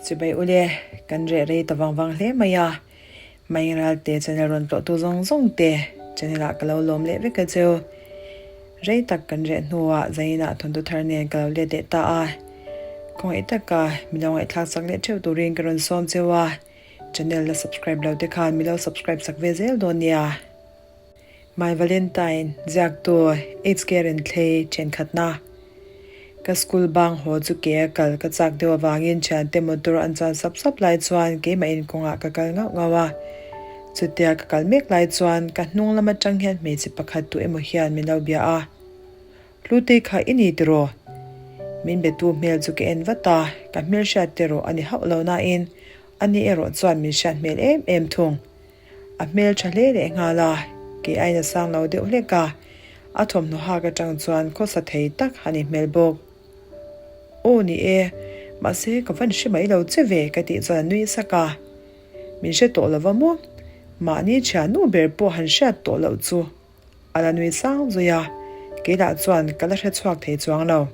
Chibai ule, kan reh rei ta vang vang hle mai a, Maingral te channel rawn tlawhtu zawng zawng te channel ah ka lo lawm leh vek a cheu. Rei tak kan reh hnuah zainah thawnthu thar nen ka lo let leh ta a, khawngaih taka mi lo ngaihthlak sak leh theuh turin ka rawn sawm cheu a, channel la subscribe lo te khan mi lo subscribe sak ve zel dawn nia. My Valentine ziaktu HK Renthlei thenkhatna Ka school bang haw chu ke a kal ka chak deuh avangin thiante motor an chuan sap sap lai chuan keimah in kawngah ka kal ngauh ngauh a. Chutia ka kal mek lai chuan ka hnung lam atang hian hmeichhe pakhat tu emaw hian min lo bia a. Hlutei kha i ni tiraw? Min betu hmel chu ka en vat a, ka hmelhriat te erawh a ni hauh lo nain ani erawh chuan min hriat hmel em em thung. A hmel tha hle leh nghal a, kei aiin a sang lo deuh hlek a, a thawmhnaw hak atang chuan khawsa thei tak a ni hmel bawk. Aw ni e, mahse ka van hre mai lo che ve ka tih chuan a nui sak a. Min hre tawh lo va maw? Mahni thiannu ber pawh han hriat tawh loh chu A la nui sang zui a, kei lah chuan ka la hre chhuak thei chuang lo.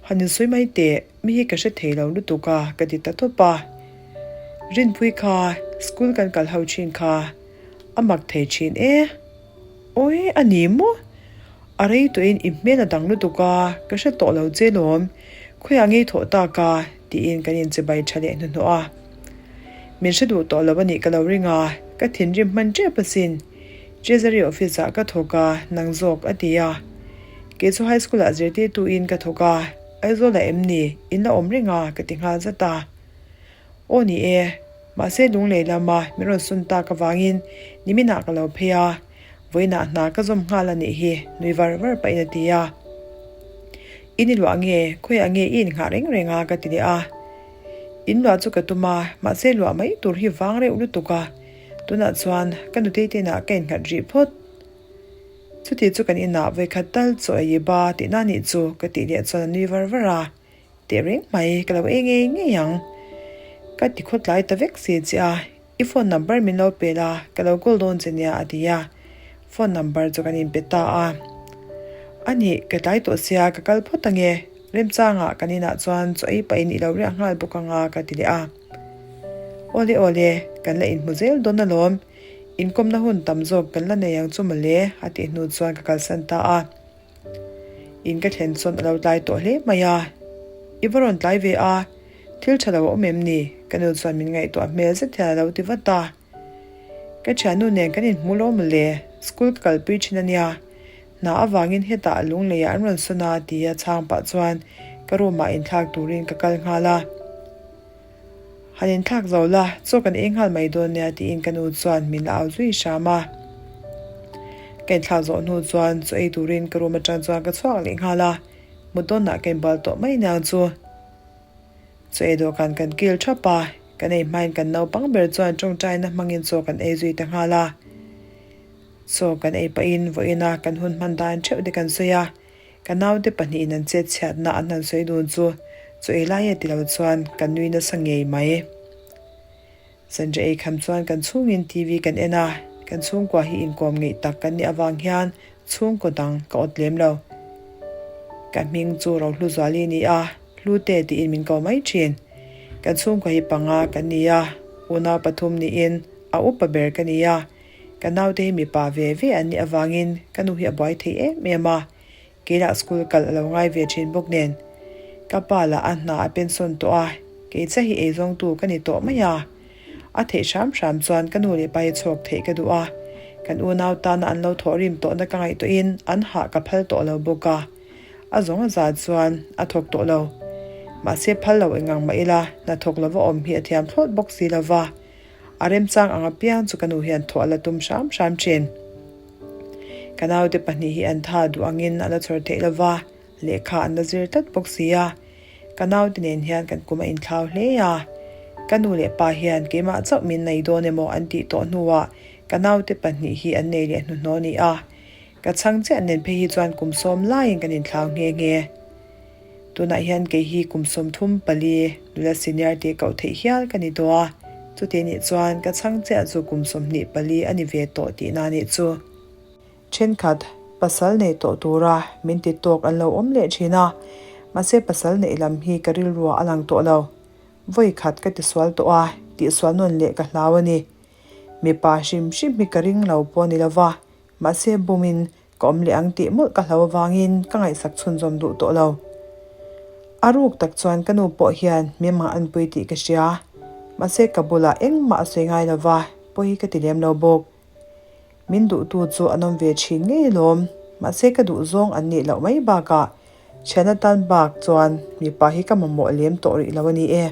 Han insawi mai teh, mi hi ka hre thei lo lutuk a, ka ti ta tawp a. Rinpui kha school kan kal ho thin kha a mak thei thin e. Awi, a ni maw? A rei tawhin i hmel a dang lutuk a, ka hre tawh lo che lawm, khawiah ngei thawh tak a, tiin kan inchibai tha leh hnuhnawh a. Min hre duh tawh lo a nih ka lo ring a, ka thinrim hman tep asin. Treasury office ah ka thawk a, nang zawk a ti a. Kei chu high school ah zirtirtu in ka thawk a, Aizawl ah em ni, in la awm reng a ka ti nghal zat a. Aw ni e, mahse lunglei lama min rawn sun tak avangin niminah ka lo phei a, vawiinah hna ka zawm nghal a nih hi nui var var pahin a ti a. In i luah nge, khawiah nge i innghah reng reng a ka ti leh a. In luah chu ka tum a, mahse luah mai tur hi vang reuh lutuk a. Tunah chuan ka nutei te inah ka innghat rih phawt. Chuti chu kan inah vawikhat tal chaw ei i ba tihna nih chu ka tih leh chuan a nui var var a, teh reng mai ka lo ei ngei ngei ang. Ka ti khawtlai ta vek si che a, i phone number min lo pe la, ka lo call dawn che nia a ti a, phone number chu kan inpe ta a. A nih, ka tlai tawh sia ka kal phawt ange, remchangah kan inah chuan chaw ei pahin i lo riah nghal bawk anga ka ti leh a. Awle awle, kan la inhmu zel dawn alawm. Inkawmna hun tam zawk kan la nei ang chu mawle, a tih hnu chuan ka kalsan ta a. In ka thlen chuan a lo tlai tawh hle mai a. I va rawn tlai ve a, thil tha lo a awm em ni? Ka nu chuan min ngaihtuah hmel zet hian a lo ti vat a. Ka thiannu nen kan inhmu lo mawle, school ka kalpui thin a nia. Hna avangin hetah lungleiah an rawn sawn a tia chhang pah chuan ka room ah inthlak turin ka kal nghal a. Han inthlak zo la, chaw kan ei nghal mai dawn nia tiin ka nu chuan min la au zui hram a. Ka inthlak zawh hnu chuan chaw ei turin ka room atang chuan ka chhuak leh nghal a, mut dawnah ka inbual tawh mai niang chu. Chaw ei dawhkan kan kil thap a, kan ei hmain kan naupang ber chuan tawngtaina hmangin chaw kan ei zui ta nghal a. Chaw kan ei pahin vawiina kan hun hman dan theuh te kan sawi a. Ka naute pahnihin an chet chhiatna an han sawi dun chu chaw ei lai e ti lo chuan ka nui nasa ngei mai. Zanriah ei kham chuan kan chhungin TV kan en a, kan chhungkua hi inkawm ngeih tak kan nih avang hian chhungkaw dang ka awt lem lo. Ka hming chu Rohluzuali ni a, Hlute tiin min ko mai thin. Kan chhungkua hi panga kan ni a, unau pathum niin a upa ber ka ni a, Ka naute hi mipa ve ve an nih avangin ka nu hi a buai thei em em a, keilah school kal a lo ngai ve thin bawk nen. Ka pa lah a hna a pension tawh a, kei chiah hi eizawngtu ka ni tawh mai a. A theih hram hram chuan ka nu leh pa hi chhawk theih ka duh a, kan unau tana an lo thawhrim tawhna ka ngaihtuahin an hah ka phal tawh lo bawk a. A zawng a zat chuan a thawk tawh lo. Mahse phal lo engang mah ila hnathawk lova awm hi a thiam thlawt bawk si lova. A remchang ang apiang chu ka nu hian thawh a la tum hram hram thin. Ka naute pahnih hi an tha duh angin a la chhawr theih lova, lehkha an la zir tlat bawk si a. Ka naute nen hian kan kum a inthlau hle a. Ka nu leh pa hian keimah chauh min nei dawn emaw an tih tawh hnuah ka naute pahnih hi an nei leh hnuhnawh a ni a. Ka chhang chiah nen phei hi chuan kum sawm laiin kan inthlau nghe nghe. Tunah hian kei hi kum 34 nula senior tih koh theih hial ka ni tawh a, chuti nih chuan ka chhang chiah chu kum 24 a ni ve tawh tihna nih chu. Thenkhat pasal nei tawh tura min ti tawk an lo awm leh thin a, mahse pasal neih lam hi ka rilruah a lang tawh lo. Vawi khat ka tisual tawh a, tihsual nawn leh ka hlau a ni. Mipa hrim hrim hi ka ring lo pawh a ni lova, mahse bumin ka awm leh ang tih mawlh ka hlau avangin ka ngaihsak chhunzawm duh tawh lo. A ruk tak chuan ka nu pawh hian min mah anpui tih ka hria, mahse ka bulah engmah a sawi ngai lova, pawi ka ti lem lo bawk. Min duhtu chu an awm ve thin ngei alawm, mahse ka duh zawng an nih loh mai bakah thian atan bak chuan mipa hi ka mamawh lem tawh rih lo a ni e.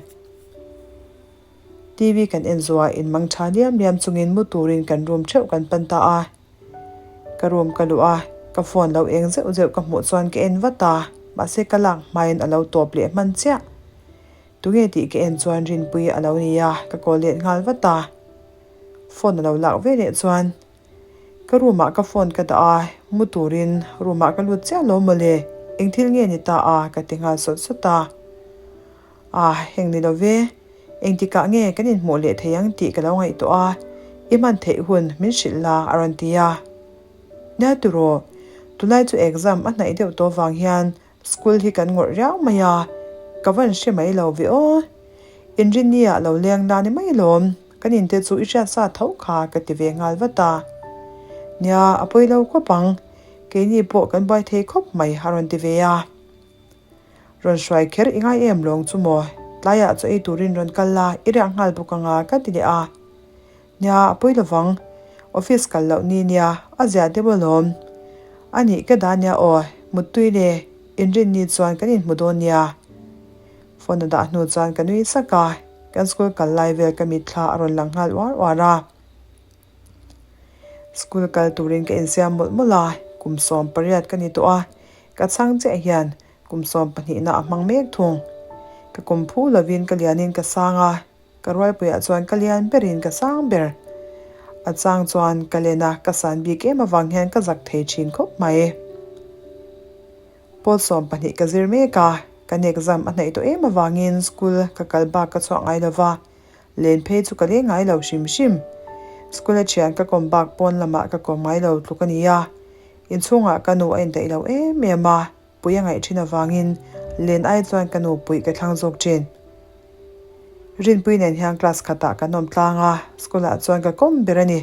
TV kan en zuah in mang tha liam liam chungin mu turin kan room theuh kan pan ta a. Ka room ka luh a, ka phone lo eng zeuh zeuh ka hmuh chuan ka en vat a, mahse ka lak hmain a lo tawp leh hman chiah. Tunge tih ka en chuan Rinpui a lo ni a, ka call let nghal vat a. Phone a lo lak ve leh chuan ka room ah ka phone ka dah a, mu turin room ah ka lut chiah lo mawle, eng thil nge ni ta a ka ti nghal sawt sawt a. Ah heng ni lo ve, engtikah nge kan inhmuh leh thei ang tih ka lo ngaihtuah a, i hman theih hun min hrilh la a rawn ti a. Nia tiraw, tunlai chu exam a hnaih deuh tawh vang hian School hi kan ngawrh riau mai a, ka van hre mai lo ve aw. Inrinni ah lo leng la ni mai lawm, kan inte chu i hriat sa tho kha ka ti ve nghal vat a. Nia, a pawi lo khawp ang, keini pawh kan buai thei khawp mai a rawn ti ve a. Rawn hruai kher i ngai em lawng chu maw, tlaiah chaw ei turin rawn kal la, i riah nghal bawk anga ka ti leh a. Nia, a pawi lovang. Office kal loh ni nia, a zia deuh alawm. A nih ka dah nia aw, muttui le, inrin ni chuan kan inhmu dawn nia. Phone a dah hnu chuan ka nui sak a, kan school kal lai vel ka mitthla a rawn lang nghal uar uar a. School kal turin ka insiam mawlh mawlh a, kum 18 ka ni tawh a, ka chhang chiah hian kum 12 na a hmang mek thung. Ka kum phu lovin ka lianin ka sang a, Ka rualpuiah chuan ka lian berin ka sang ber. A chang chuan ka len a, ka san bik em avang hian ka zak thei thin khawp mai. Pawl 12 ka zir mek a, kan exam a hnaih tawh em avangin school ka kal bak ka chhuak ngai lova, len phei chu ka leng ngai lo hrim hrim. School a thian ka kawm bak pawn lamah ka kawm ngai lo tluk a ni a, inchhungah ka nu a indaih lo em em a. Pui a ngaih thin avangin len ai chuan ka nu puih ka thlang zawk thin. Rinpui nen hian class khatah kan awm tlang a, school ah chuan ka kawm ber a ni.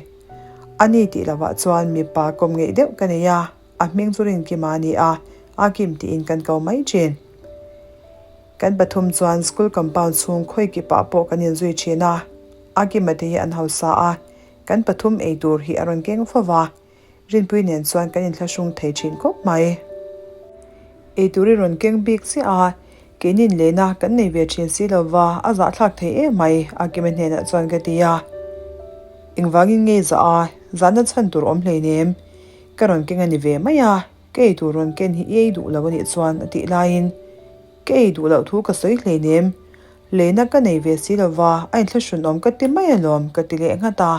A ni tih lovah chuan mipa kawm ngeih deuh ka nei a, a hming chu Rinkima a ni a, Akim tiin kan ko mai thin. Kan pathum chuan school compound chhung khawi kipah pawh kan inzui thin a, Akima te hi an hausa a, kan pathum ei tur hi a rawn keng fo va. Rinpui nen chuan kan inthlahrung thei thin khawp mai. Eitur i rawn keng bik chiah a, keinin lehna kan nei ve thin si lova a zahthlak thei em mai, Akima hnenah chuan ka ti a. Engvangin ngei zah a, zahna chhan tur awm hleinem. Ka rawn keng a ni ve mai a, ka eitur rawn ken hi i ei duh lo a nih chuan a tih laiin, Ka ei duh loh thu ka sawi hleinem, lehna ka nei ve si lova a inthlahrun awm ka ti mai alawm ka ti leh nghat a.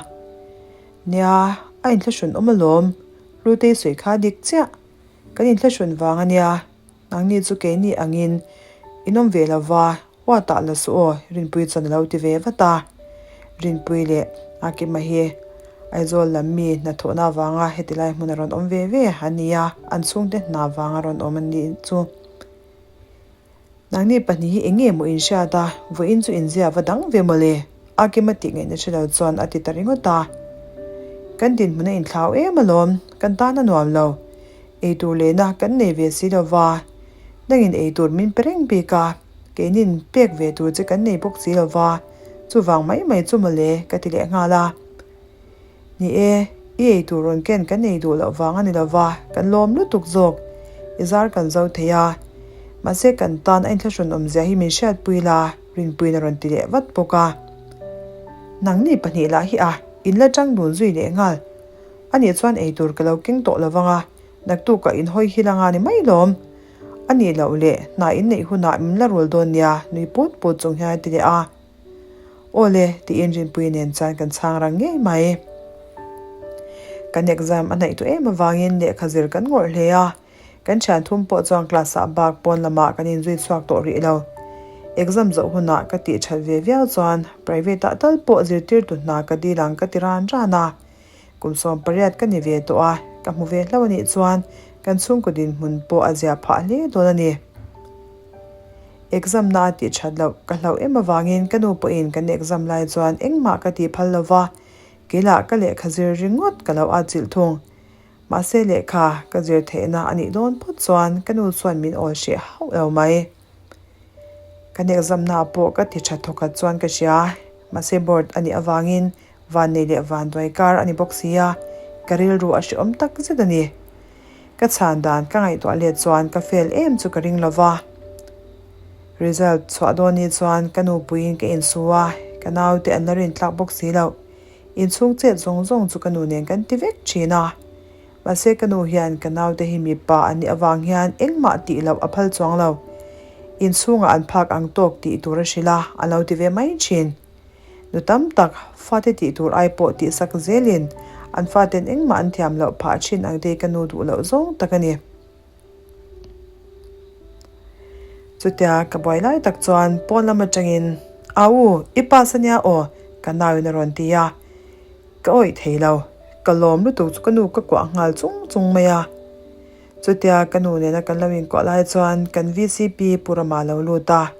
Nia, a inthlahrun awm alawm. Hlutei sawi kha dik chiah. Kan inthlahrun vang a nia. Nangni chu keini angin in awm ve lova, huatah la suh aw, Rinpui chuan a lo ti ve vat a. Rinpui leh Akima hi Aizawl lam mi hnathawhna avanga heti lai hmun a rawn awm ve ve a ni a, an chhungte hna vanga rawn awm a nih chu. Nangni pahnih hi eng nge maw in hriat a, vawiin chu inzia va dang ve mawle, Akima tih ngaihna hre lo chuan a ti ta ringawt a. Kan dinhmun a inthlau em alawm, kan tan a nuam lo. Eitur lehna kan nei ve si lo va, nangin eitur min pe reng bik a, keinin pek ve tur che kan nei bawk si lo va, chuvang mai mai chu mawle ka ti leh nghal a. Ni e, i ei tur rawn ken kan ei duh loh vang a ni lova, kan lawm lutuk zawk. I zar kan zo thei a. Mahse kan tan a inthlahrun awmzia hi min hriatpui la, Rinpuiin a rawn ti leh vat bawk a. Nangni pahnih lah hi a, in la tang dun zui leh nghal. A nih chuan ei tur ka lo keng tawh lo vang a, naktukah in hawi hil anga ni mai lawm. A nih loh leh, hna in neih hunah min la rul dawn nia, nui put put chung hian a ti leh a. Aw le, tiin Rinpuii nen chuan kan chhang rang ngei mai. Kan exam a hnaih tawh em avangin lehkha zir kan ngawrh hle a, kan thian thum pawh chuan class ah bak pawn lamah kan inzui chhuak tawh rih lo. Exam zawh hunah ka tih that ve viau chuan private ah tal pawh zirtirtu hna ka dil ang ka ti ran ran a. Kum 18 ka ni ve tawh a, ka hmu ve hlauh a nih chuan kan chhungkaw dinhmun pawh a zia phah hle dawn a ni. Exam na a tih that loh ka hlauh em avangin ka nu pawhin kan exam lai chuan engmah ka tih phal lo va, keilah ka lehkha zir ringawt ka lo atchilh thung. Mahse lehkha ka zir theihna a nih dawn phawt chuan ka nu chuan min awl hreh hauh lo mai. Kan exam na pawh ka ti tha thawkhat chuan ka hria, mahse board a nih avangin Vannei leh vanduai kar a ni bawk si a, ka rilru a hrehawm tak zet a ni. Ka chhan dan ka ngaihtuah let chuan ka fail em chu ka ring lo va. Result chhuah dawn ni chuan ka nupuiin ka insu a, ka naute an la rin tlak bawk si loh. Inchhung chet zawng zawng chu ka nu nen kan ti vek thin a. Mahse ka nu hian ka naute hi mipa an nih avang hian engmah tih loh a phal chuang lo. Inchhungah an phak ang tawk tih tur a hrilh a, a lo ti ve mai thin. Nu tam tak, fate tih tur ai pawh tihsak zelin an faten engmah an thiam loh phah thin ang te ka nu duh loh zawng tak a ni. Chutia ka buai lai tak chuan pawn lam atangin, Au, i pass ania aw, ka nauin a rawn ti a. Ka awih thei lo, ka lawm lutuk chu ka nu ka kuah nghal chung chung mai a. Chutia ka nu nena kan lo inkuah lai chuan kan vcp Pu Rama lo lut a.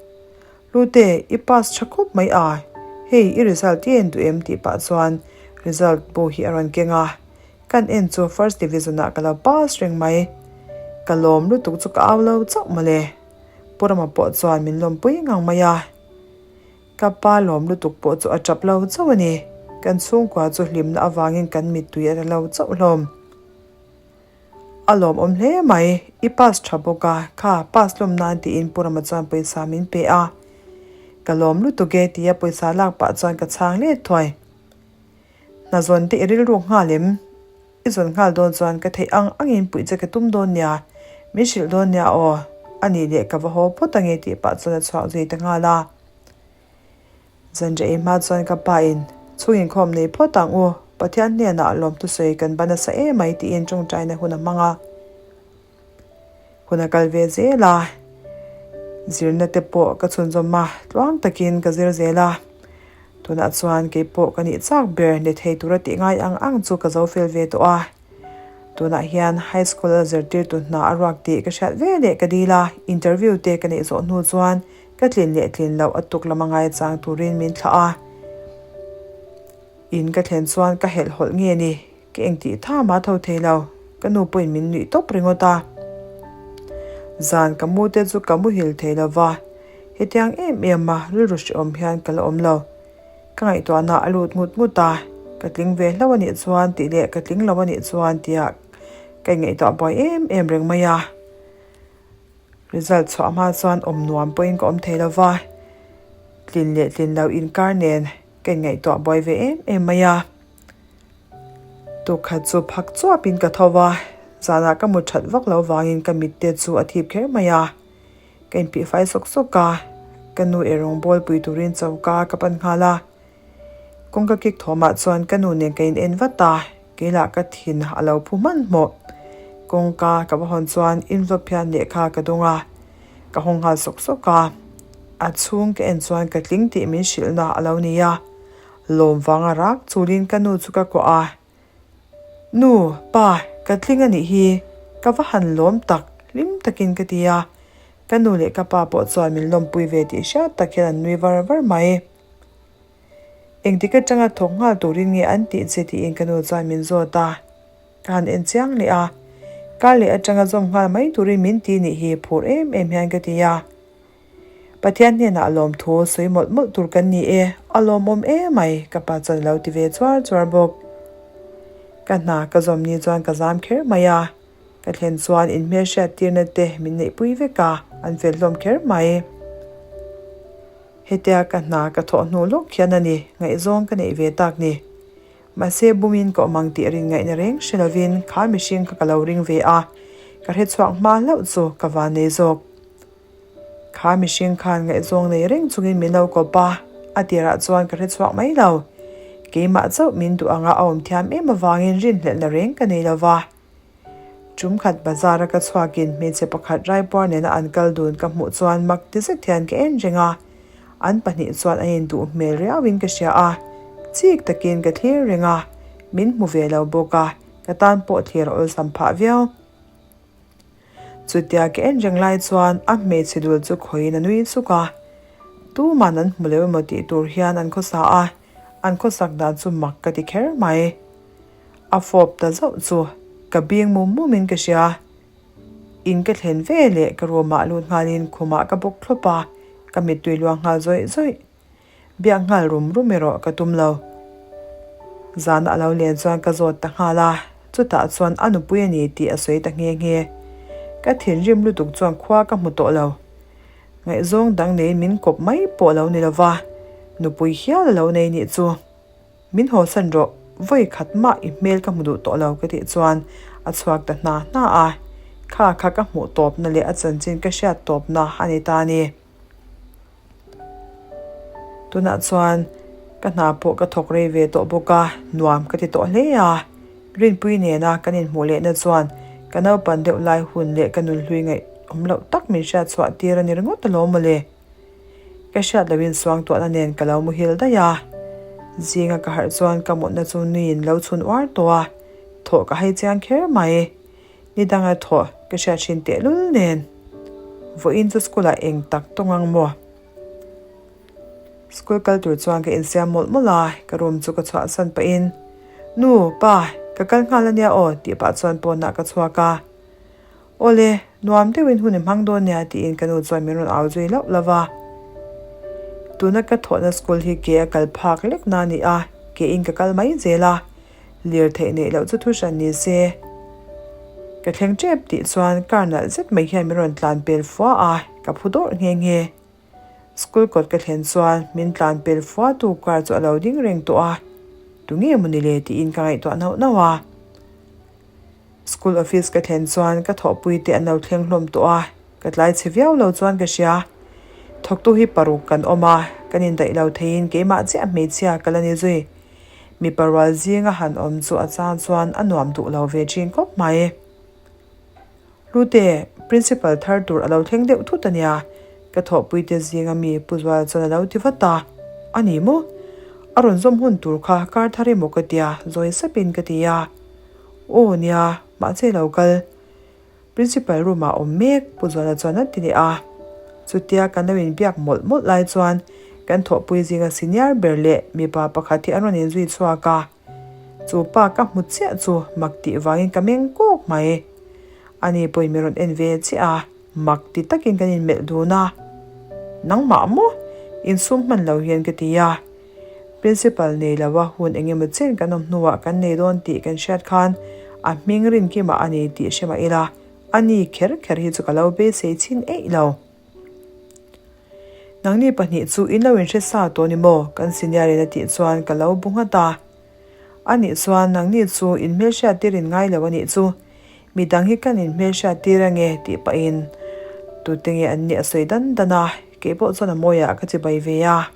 Lute, i pass tha khawp mai a, hei i result i en duh em tih pah chuan result bu hi a rawn keng a, kan en chu first division ah ka lo pass reng mai. Ka lawm lutuk chu ka au lo chauh mawle. Pu Rama pawh chuan min lawmpui ngang mai a. Ka pa lawm lutuk pawh chu a tap lo chauh a ni. Kan chhungkua chu hlimna avangin kan mittui a la lo chauh hlawm. A lawmawm hle mai, i pass tha bawk a, kha pass lawm nan tiin Pu Rama chuan pawisa min pe a. Ka lawm lutuk e tia pawisa lak pah chuan ka chhang let thuai. Hna zawn te i rilruk nghal em? I zawn nghal dawn chuan ka theih ang angin puih che ka tum dawn nia, min hrilh dawn nia aw, a nih leh ka va haw phawt ange tih pah chuan a chhuak zui ta nghal a. Zanriah hma chuan ka pa in, Chhung inkhawm nei phawt ang u, Pathian hnenah lawmthusawi kan ban nasa emai tiin tawngtaina hun a hmang a. Hun a kal ve zel a, zirna te pawh ka chhunzawm a, tluang takin ka zir zel a. Tunah chuan keipawh ka nih chak ber ni thei tura tih ngai ang ang chu ka zo fel ve tawh a. Tunah hian high school a zirtirtu hna a ruak tih ka hriat ve leh ka dil a, interview te ka neih zawh hnu chuan ka tlin leh tlin loh a tuk lama ngai chang turin min thlah a. In ka thlen chuan ka helh hawlh nge ni, ka engtih tha mah tho thei lo, ka nu pawhin min nuih tawp ringawt a. Zan ka mu te chu ka muhil thei lo va, hetiang em em a rilru hrehawm hian ka la awm lo. Ka ngaihtuahna a lut ngut ngut a, ka tling ve hlauh a nih chuan tih leh ka tling lo a nih chuan tia ka ingaihtuah buai em em reng mai a. Result chhuah hma chuan awm nuam pawhin ka awm thei lo va, tlin leh tlin lo inkar nen ka ingaihtuah buai ve em em mai a. Tukkhat chu phak chuapin ka tho va, zanah ka mut that vak lo vangin ka mitte chu a thip kher mai a. Ka inpih fai sawk sawk a, ka nu erawng bawl pui turin choka ka pan nghal a. Kawngka kik thawmah chuan ka nu nen ka in en vat a, keilah ka thin a lo phu hmanhmawh. Kawngka ka va hawn chuan envelope hian lehkha ka dawng a, ka hawng nghal sawk sawk a. A chhung ka en chuan ka tling tih min hrilhna a lo ni a, lawm vanga rak chulin ka nu chu ka kuah a. Nu, pa, ka tling a nih hi, ka va han lawm tak, hlim takin ka ti a. Ka nu leh ka pa pawh chuan min lawmpui ve tih hriat tak hian an nui var var mai. Engtik atanga thawk nghal turin nge an tih che tiin ka nu chuan min zawt a. Ka han en chiang leh a, kar leh atanga zawm nghal mai turin min ti nih hi phur em em hian ka ti a. Pathian hnenah lawmthu sawi mawlh mawlh tur kan ni e, a lawmawm emai, ka pa chuan a lo ti ve chuar chuar bawk. Ka hna ka zawm ni chuan ka zam kher mai a, ka thlen chuan inhmelhriat tirna te min neihpui vek a, an fel hlawm kher mai. Hetia ka hna ka thawh hnu lawk hian a ni, ngaihzawng ka neih ve tak ni. Mahse bumin ka awm ang tih rin ngaihna reng hre lovin kha mihring kha ka lo ring ve a, ka hrechhuak hma hlauh chu ka van nei zawk. Kha mihring khan ngaihzawng nei reng chungin min lo kawp a, a tirah chuan ka hrechhuak mai lo. Keimah chauh min duh anga a awm thiam em avangin rinhlelhna reng ka nei lo va. Tum khat bazar a ka chhuakin hmeichhe pakhat raipuar nena an kal dun ka hmuh chuan mak ti zet hian ka en reng a, an pahnih chuan an induh hmel riauin ka hria a, chik takin ka thlir reng a, min hmu ve lo bawk a, ka tan pawh thlir a awlsam phah viau. Chutia ka en reng lai chuan a hmeichhe dul chu khawiin a nui suk a. Tuman an hmu lo emaw tih tur hian an khawsa a, an khawsak dan chu mak ka ti kher mai. A fawp ta zauh chu ka bing mum mum in ka hria. In ka thlen ve leh ka room ah lut nghalin khumah ka bawk thlawp a, ka mittui luang nghal zawih zawih. Biak nghal rum rum erawh ka tum lo. Zana a lo len chuan ka zawt ta nghal a, chutah chuan a nupui a ni tih a sawi ta nghe nghe. Ka thinrim lutuk chuan khua ka hmu tawh lo. Ngaihzawng dang neiin min kawp mai pawh lo ni lova, nupui hial a lo nei nih chu. Min hawsan rawh, vawi khat mah i hmel ka hmu duh tawh lo ka tih chuan a chhuak ta hna hna a, kha kha ka hmuh tawpna leh a chanchin ka hriat tawpna a ni ta a ni. Tunah chuan ka hna pawh ka thawk rei ve tawh bawk a, nuam ka ti tawh hle a. Rinpui nena kan inhmuh lehna chuan ka naupan deuh lai hun leh ka nunhlui ngaihawm loh tak min hriat chhuah tir a ni ringawt alawm mawle. Ka hriat lohin suangtuahna nen ka lo muhil daih a. Zinga ka harh chuan ka mutna chu nuiin lo chhun uar tawh a, thawh ka hai chiang kher mai. Ni danga thawh ka hriat thin tehlul nen vawiin chu school ah eng tak tawng ang maw? School kal tur chuan ka insiam mawlh mawlh a, ka room chu ka chhuahsan pahin Nu, pa, ka kal nghal ania aw tih pah chuan pawnah ka chhuak a. Awle, nuam deuhin hun i hmang dawn nia tiin ka nu chuan min rawn au zui lauh lauh va. Tuna ka thawhna school hi ke a kal phak lek na a ni a, ke in ka kal mai zel a. Lirtheih neih loh chu thu hran ni se. Ka thleng tep tih chuan car nalh zet mai hian min rawn tlan pel fua a, ka phu dawrh nghe nghe. School kawt ka thlen chuan min tlan pel fua tu car chu a lo ding reng tawh a, tunge maw ni le tiin ka ngaihtuah nauh nauh a. School office ka thlen chuan ka thawhpui te an lo thleng hlawm tawh a, ka tlai chhe viau lo chuan ka hria. Thawktu hi paruk kan awm a, kan indaih lo theiin keimah chiah hmeichhia ka la ni zui. Mipa rual zinga han awm chu a chang chuan a nuam duh lo ve thin khawp mai. Hlute, Principal thar tur a lo thleng deuh thut a nia, ka thawhpui te zinga mi Pu Zuala chuan a lo ti vat a. A ni maw? A rawn zawm hun tur kha kar thar emaw ka tia, zawi sapin ka ti a. Aw nia, mahse lo kal. Principal room ah awm mek Pu Zuala chuan a ti leh a. Chutia kan lo inbiak mawlh mawlh lai chuan kan thawhpui zinga senior ber leh mipa pakhat hi an rawn inzui chhuak a. Chu pa ka hmu chiah chu mak tih vangin ka meng kawk mai. Ani pawhin min rawn en ve chiah a, mak ti takin kan inmelh dun a. Nangmah maw? Insum hman lo hian ka ti a. Principal nei lova hun eng emaw chen kan awm hnuah kan nei dawn tih kan hriat khan a hming rinkimah a ni tih hre mah ila, a ni kher kher hi chu ka lo beisei chhin eih lo. Nangni pahnih chu in lo inhre sa tawh ni maw? Kan senior in a tih chuan ka lo bu nghat a. A nih chuan nangni chu in hmelhriat tir in ngai lo a nih chu. Midang hi kan in hmelhriat tir ange tih pahin tute nge an nih a sawi dan dan a, keipawh chuan a mawiah ka chibai ve a.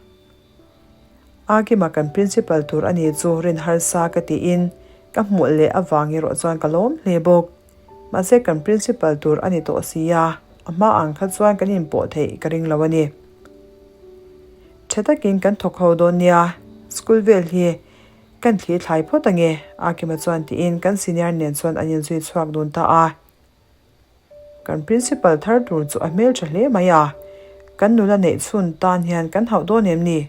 Akima kan principal tur a ni chu rin harsa ka tiin ka hmuh leh avang erawh chuan ka lawm hle bawk. Mahse kan principal tur a ni tawh si a, a hma ang kha chuan kan inpawh theih ka ring lo a ni. Tha takin kan thawk ho dawn nia, school vel hi kan thli thlai phawt ange Akima chuan tiin kan senior nen chuan an inzui chhuak dun ta a. Kan principal thar tur chu a hmeltha hle mai a, kan nula neih chhun tan hian kan hauh dawn em ni?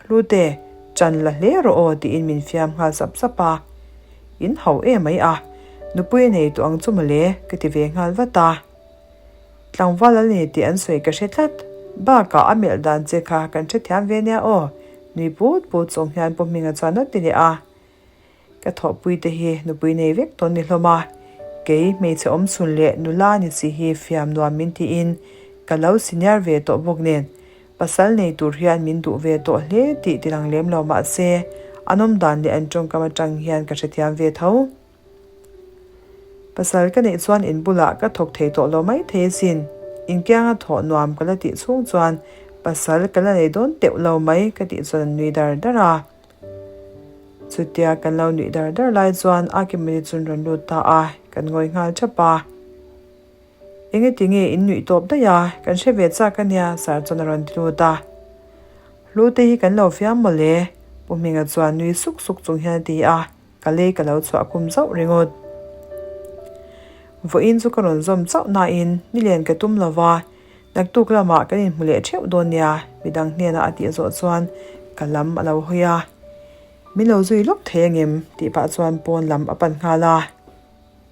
Hlute, chan la hle rawh aw tiin min fiam nghal sap sap a. In hauh em mai a, nupui a nei tawh ang chu mawle ka ti ve nghal vat a. Tlangval a ni tih an sawi ka hre tlat, bakah a melh dan che kha kan hrethiam ve nia aw, nui put put chung hian Pu Hminga chuan a ti leh a. Ka thawhpui te hi nupui nei vek tawn ni hlawm a, kei hmeichhe awmchhun leh nula ni si hi fiam nuam min tiin ka lo senior ve tawh bawk nen pasal nei tur hian min duh ve tawh hle tih tilang lem lo mah se an awm dan leh an tawngkam atang hian ka hrethiam ve tho. Pasal ka neih chuan in bulah ka thawk thei tawh lo mai thei asin, inkianga thawh nuam ka la tih chhung chuan pasal ka la nei dawn teuh lo mai ka tih chuan an nui dar dar a. Chutia kan lo nuih dar dar lai chuan a Kimeli chu an rawn lut ta a, kan ngawi nghal thap a. Engati nge in nuih tawp daih a, kan hre ve chak a nia Sir chuan a rawn ti lut a. Hlute hi kan lo fiam mawle, Pu Hminga chuan nui suk suk chung hian a ti a, ka lei ka lo chhuah khum zauh ringawt. Vawiin chu ka rawn zawm chauh nain nilian ka tum lo va, naktuk lamah kan inhmu leh theuh dawn nia, midang hnenah a tih zawh chuan ka lam a lo hawi a. Min lo zui lawk thei angem? tih pah chuan pawn lam a pan nghal a.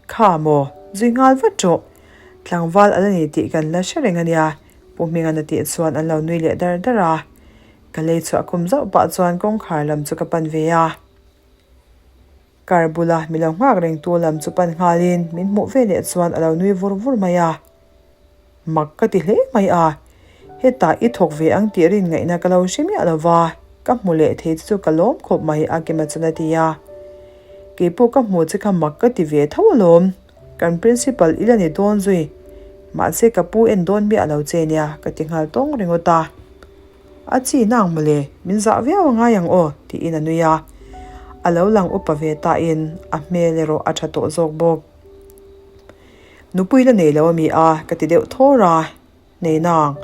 Kha maw, zui nghal vat rawh. Tlangval a la ni tih kan la hre reng a nia, Pu Hminga'n a tih chuan an lo nui leh dar dar a. Ka lei chhuah kum zauh pah chuan kawngkhar lam chu ka pan ve a. Car bula mi lo nghak reng tu lam chu pan nghalin min hmuh ve leh chuan a lo nui vur vur mai a. Mak ka ti hle mai a, hetah i thawk ve ang tih rin ngaihna ka lo hre miah lo va, ka hmu leh thei che chu ka lawm khawp mai a Kima chuan a ti a. Keipawh ka hmu che kha mak ka ti ve tho alawm, kan principal i la ni dawn zui, mahse ka pu en dawn miah lo che nia ka ti nghal tawng ringawt a. A chi nang mawle, min zah viau a ngai ang aw, tiin a nui a. A lo lang upa ve tain a hmel erawh a tha tawh zawk bawk. Nupui la nei lo a mi a, ka ti deuh thawr a. Nei nang,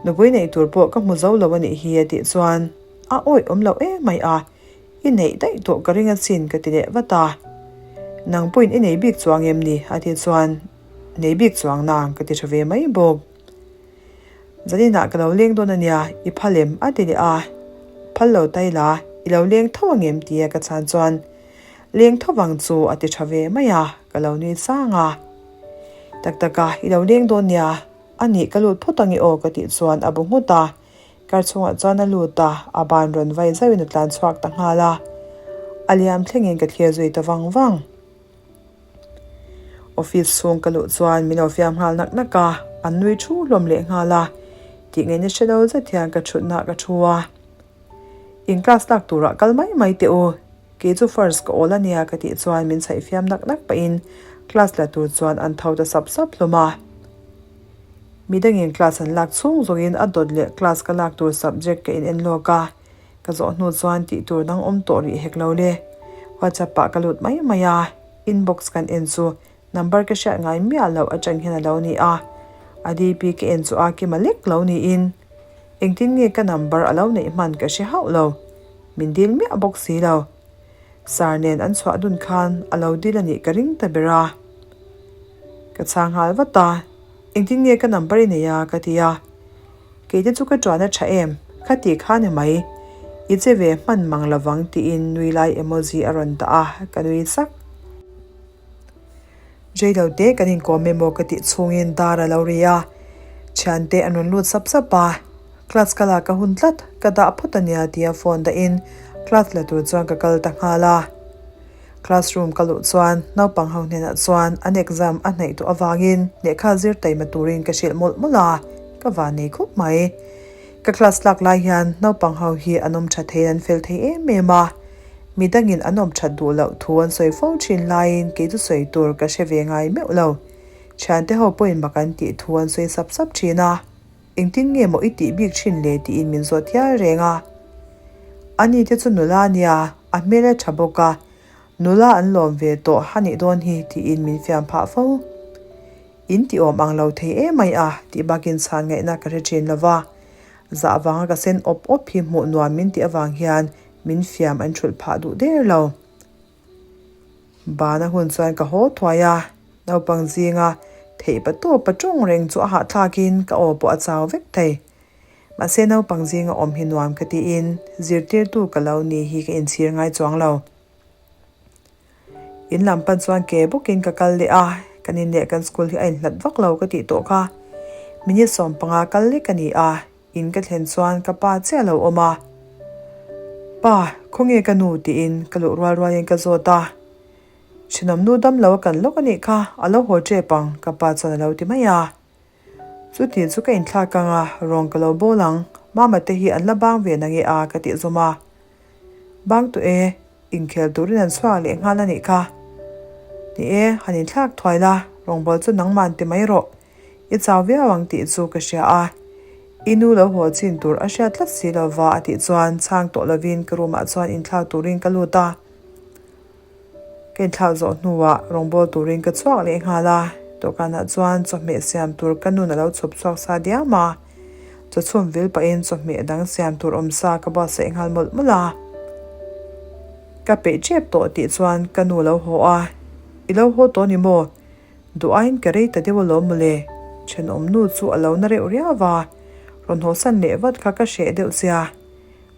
nupui neih tur pawh ka hmu zo lo a nih hi a tih chuan a awih awm loh em mai a, i neih daih tawh ka ring asin ka ti leh vat a. Nang pawhin i nei bik chuang em ni? a tih chuan nei bik chuang nang ka ti tha ve mai bawk. Zaninah ka lo leng dawn a nia, i phal em? a ti leh a. Phal lo ta ila, i lo leng tho angem? tia ka chhan chuan Leng tho vang chu a ti tha ve mai a, ka lo nui sang a. Tak tak a, i lo leng dawn nia, a nih ka lut phawt ange aw ka tih chuan a bu nghut a. Kar chhungah chuan a lut a, a ban rawn vai zauhin a tlan chhuak ta nghal a. A liam thlengin ka thlir zui ta vang vang. Office chhung ka luh chuan min lo fiam nghal nak nak a, an nui thu hlawm leh nghal a. Tih ngaihna hre lo zet hian ka thutna ka thu a. In class lak turah kal mai mai teh u, kei chu first ka awl a nia ka tih chuan min chhaih fiam nak nak pahin class la tur chuan an tho ta sap sap hlawm a. Midangin class an lak chhung zawngin a dawt leh class ka lak tur subject ka in en lawk a, Ka zawh hnu chuan tih tur dang awm tawh rih hek lo le. WhatsApp ah ka lut mai mai a, inbox kan en chu number ka hriat ngai miah loh atang hian a lo ni a. A DP ka en chu a kima lek lo niin engtin nge ka number a lo neih hman ka hre hauh lo. Min dil miah bawk si lo. Sir nen an chhuah dun khan a lo dil a nih ka ring ta ber a. Ka chhang nghal vat a, engtin nge ka number i nei a ka ti a. Keite chu ka ṭuan a ṭha em? Kha ti kha ni mai. I che ve hman mang lovang tiin nui lai emoji a rawn dah a, ka nui sak. Jailote te kan inkawm emaw ka tih chhungin dar a lo ri a, thiante an rawn lut sap sap a. Class ka lak a hun tlat, ka dah phawt a nia tia phone dahin class la tur chuan ka kal ta nghal a. Classroom ka luh chuan naupang ho hnenah chuan an exam a hnaih tawh avangin lehkha zir taima turin ka hrilh mawlh mawlh a, ka van nei khawp mai. Ka class lak lai hian naupang ho hi an awm tha theiin an fel thei em em a, midangin an awm that duh loh thu an sawi fo thin laiin kei chu sawi tur ka hre ve ngai meuh lo. Thiante ho pawhin mak an tih thu an sawi sap sap thin a. Engtin nge maw i tih bik thin le tiin min zawt hial reng a. Ani te chu nula a nia, a hmel a tha bawk a, nula an lawm ve tawh a nih dawn hi tiin min fiam phah fo. In ti awm ang lo thei emai a tih bakin chhan ngaihna ka hre thin lo va. Zah vanga ka sen awp awp hi hmuh nuam min tih avang hian min fiam an thulh phah duh der lo. Bana hun chuan ka haw thuai a, naupang zinga theih pa tawp a tawng reng chu a hahthlakin ka aw pawh a chau vek thei. Mahse naupang zinga awm hi nuam ka tiin zirtirtu ka lo ni hi ka inchhir ngai chuang lo. In lam pan chuan ke bawkin ka kal leh a, kan in leh kan school hi a inhlat vak lo ka tih tawh kha. Minute 15 kal lek a ni a, In ka thlen chuan ka pa chiah lo awm a, Pa, khawnge ka nu? tiin ka luh rual rualin ka zawt a. Thenawm nu dam lo a kan lawk a nih kha, a lo haw tep ang, ka pa chuan a lo ti mai a. Chuti chu ka inthlak ang a, rawng ka lo bawl ang, mama te hi an la bang ve nange a, ka tih zawm a. Bang tawh e, inkhel turin an chhuak leh nghal a nih kha. Ni e, han inthlak thuai la, rawngbawl chu nangman ti mai rawh. I chau viau ang tih chu ka hria a, i nu lo haw chin tur a hriat tlat si lo va a tih chuan chhang tawh lovin ka room ah chuan inthlak turin ka lut a. Ka inthlak zawh hnuah rawngbawl turin ka chhuak leh nghal a, dawhkanah chuan chawhmeh siam tur ka nun a lo chhawp chhuak sa diam a, chawchhum vil pahin chawhmeh dang siam tur awm sa ka buatsaih nghal mawlh mawlh a. Ka peih tep tawh tih chuan ka nu lo haw a, I lo haw tawh ni maw? Duh aiin ka rei ta deuh alawm mawle, thenawm nu chu a lo na reuh riau va, rawn hawsan leh vat kha ka hreh deuh sia.